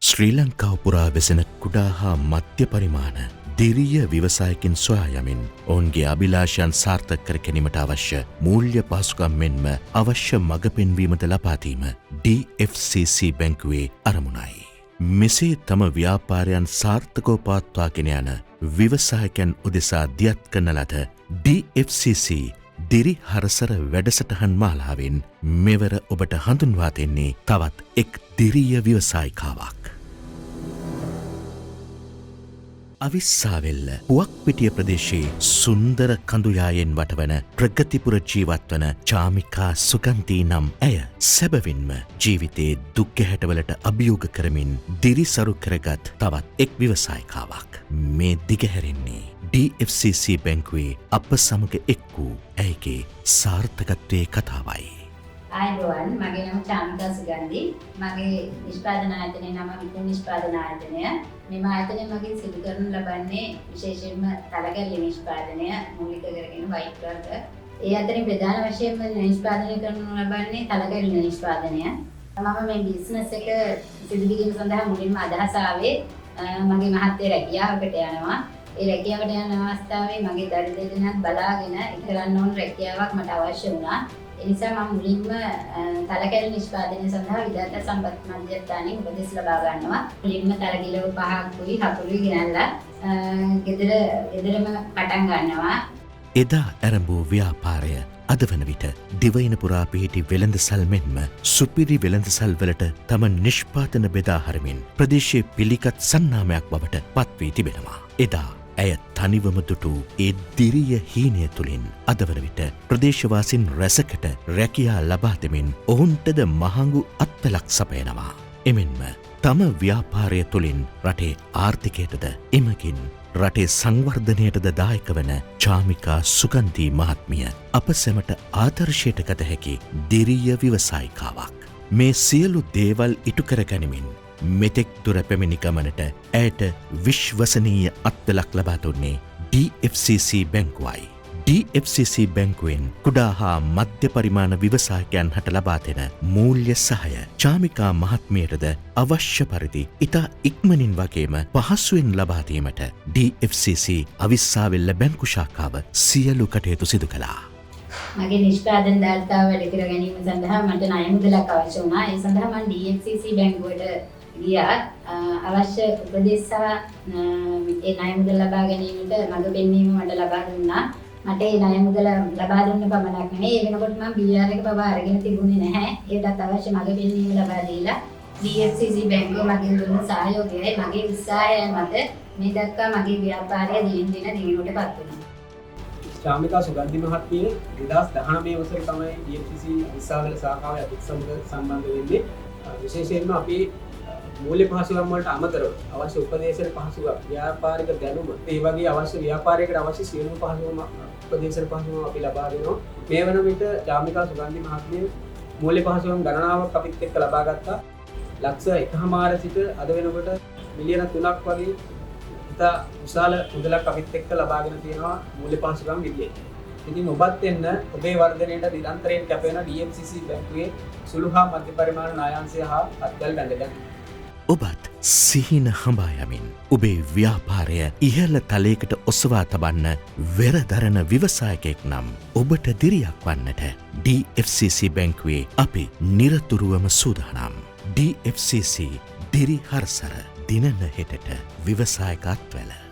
ශ්‍රී ලංකාව පුරා වෙසෙන කුඩා හා මධ්‍ය පරිමාණ දිරිය ව්‍යවසායකින් සොයා යමින් ඔවුන්ගේ අභිලාෂයන් සාර්ථක කර ගැනීමට අවශ්‍ය මූල්‍ය පහසුකම් මෙන්ම අවශ්‍ය මඟ පෙන්වීමද ලබා දීම DFCC බැංකුවේ අරමුණයි. මෙසේ තම ව්‍යාපාරයන් සාර්ථකව පවත්වාගෙන යන ව්‍යවසායකයන් උදෙසා දියත් කරන ලද DFCC දිරි හරසර වැඩසටහන් මාලාවෙන් මෙවර ඔබට හඳුන්වා දෙන්නේ තවත් එක් දිරිය ව්‍යවසායිකාවක්. අවිස්සාවෙල්ල පුවක්පිටිය ප්‍රදේශයේ සුන්දර කඳුයායෙන් වටවන ප්‍රගතිපුර ජීවත් වන චාමිකා සුගන්ධී නම් ඇය සැබවින්ම ජීවිතයේ දුක් ගැහැටවලට අභියෝග කරමින් දිරිසරු කරගත් තවත් එක් ව්‍යවසායිකාවක්. මේ දිගහැරෙන්නේ DFCC බැංකුවේ අප සමග එක් වූ ඇයගේ සාර්ථකත්වයේ කතාවයි. ආයුබෝවන්, මගේ නම චාමිකා සුගන්ධි. මගේ නිෂ්පාදන ආයතනයේ නම විකුණ නිෂ්පාදන ආයතනය. මෙම ආයතනය මගින් සිදු කරනු ලබන්නේ විශේෂයෙන්ම තලගැල්ලි නිෂ්පාදනය මූලික කරගෙන වයිට් වර්ග. ඒ අතරින් ප්‍රධාන වශයෙන්ම නිෂ්පාදනය කරනු ලබන්නේ තලගැල්ලි නිෂ්පාදනය. මම මේ බිස්නස් එක සිදු කිරීම සඳහා මුලින්ම අදහස ආවේ මගේ මහත්තයා රැකියාවකට යනවා. ඒ රැකියාවට යන අවස්ථාවේ මගේ දරු දෙදෙනාත් බලාගෙන කරන්න ඕන රැකියාවක් මට අවශ්‍ය වුණා. ඒ නිසා මම මුලින්ම තලකැලි නිෂ්පාදනය සඳහා විදාත සම්පත් මධ්‍යස්ථානයෙන් උපදෙස් ලබා ගන්නවා. මුලින්ම තල කිලෝ 5කුයි 4කුයි ගෙනල්ලා ගෙදරම පටන් ගන්නවා. එදා ඇරඹූ ව්‍යාපාරය අද වන විට දිවයින පුරා පිහිටි වෙළඳසල් මෙන්ම සුපිරි වෙළඳසල් වලට තම නිෂ්පාදන බෙදා හරිමින් ප්‍රදේශයේ පිළිගත් සන්නාමයක් බවට පත්වී තිබෙනවා. එදා ඇය තනිවම දුටු ඒ දිරිය හීනය තුළින් අද වන විට ප්‍රදේශවාසීන් රැසකට රැකියා ලබා දෙමින් ඔවුන්ටද මහඟු අත්වලක් සපයනවා. එමෙන්ම තම ව්‍යාපාරය තුළින් රටේ ආර්ථිකයටද එමගින් රටේ සංවර්ධනයටද දායක වන චාමිකා සුගන්ධී මහත්මිය අප සැමට ආදර්ශයට ගත හැකි දිරිය ව්‍යවසායිකාවක්. මේ සියලු දේවල් ඉටු කර ගනිමින් මෙතෙක් දුර පැමිණි ගමනට ඇයට විශ්වසනීය අත්වලක් ලබා දුන්නේ DFCC බැංකුවයි. DFCC බැංකුවෙන් කුඩා හා මධ්‍ය පරිමාණ ව්‍යවසායකයන් හට ලබා දෙන මූල්‍ය සහාය චාමිකා මහත්මියටද අවශ්‍ය පරිදි ඉතා ඉක්මනින් වගේම පහසුවෙන් ලබා දීමට DFCC Avissawella බැංකු ශාඛාව සියලු කටයුතු සිදු කළා. මගේ නිෂ්පාදන දාර්ශනිකතාව වැඩි කර ගැනීම සඳහා මට ණය මුදලක් අවශ්‍ය වුණා. ඒ සඳහා මම DFCC බැංකුවට ගියා. අවශ්‍ය උපදෙස් සහ ඒ ණය මුදල ලබා ගැනීමට මඟ පෙන්වීම මට ලබා දුන්නා. මට ඒ ණය මුදල ලබා දුන්න පමණක් නෙමෙයි, ඒ වෙනකොට මම BR එක පවා අරගෙන තිබුණේ නැහැ. ඒකටත් අවශ්‍ය මඟ පෙන්වීම ලබා දීලා DFCC බැංකුව මගෙන් දුන්න සහයෝගයයි මගේ උත්සාහයයි මත මේ දක්වා මගේ ව්‍යාපාරය දිනින් දින දියුණුවට පත් වුණා. චාමිකා සුගන්ධි මහත්මිය 2019 වසරේ තමයි DFCC Avissawella ශාඛාවේ අපිත් සමග සම්බන්ධ වෙන්නේ. විශේෂයෙන්ම අපි මූල්‍ය පහසුකම් වලට අමතරව අවශ්‍ය උපදේශන පහසුකම්, ව්‍යාපාරික දැනුම, ඒ වගේ අවශ්‍ය ව්‍යාපාරයකට අවශ්‍ය සියලුම පහසුකම් උපදේශන පහසුකම් අපි ලබා දෙනවා. මේ වන විට චාමිකා සුගන්ධි මහත්මිය මූල්‍ය පහසුකම් ගණනාවක් අපිත් එක්ක ලබා ගත්තා. ලක්ෂ 1.5 සිට අද වෙනකොට මිලියන 3ක් වගේ ඉතා විශාල මුදලක් අපිත් එක්ක ලබාගෙන තියෙනවා මූල්‍ය පහසුකම් විදියට. ඉතින් ඔබත් එන්න ඔබේ වර්ධනයට නිරන්තරයෙන් කැප වෙන DFCC බැංකුවේ සුළු හා මධ්‍ය පරිමාණ ණයාංශය හා අත්වැල් බැඳගන්න. ඔබත් සිහින හඹා යමින් ඔබේ ව්‍යාපාරය ඉහළ තලයකට ඔසවා තබන්න වෙරදරන ව්‍යවසායකයෙක් නම් ඔබට දිරියක් වන්නට DFCC බැංකුවේ අපි නිරතුරුවම සූදානම්. DFCC දිරි හරසර දිනන හෙටට ව්‍යවසායක අත්වැල.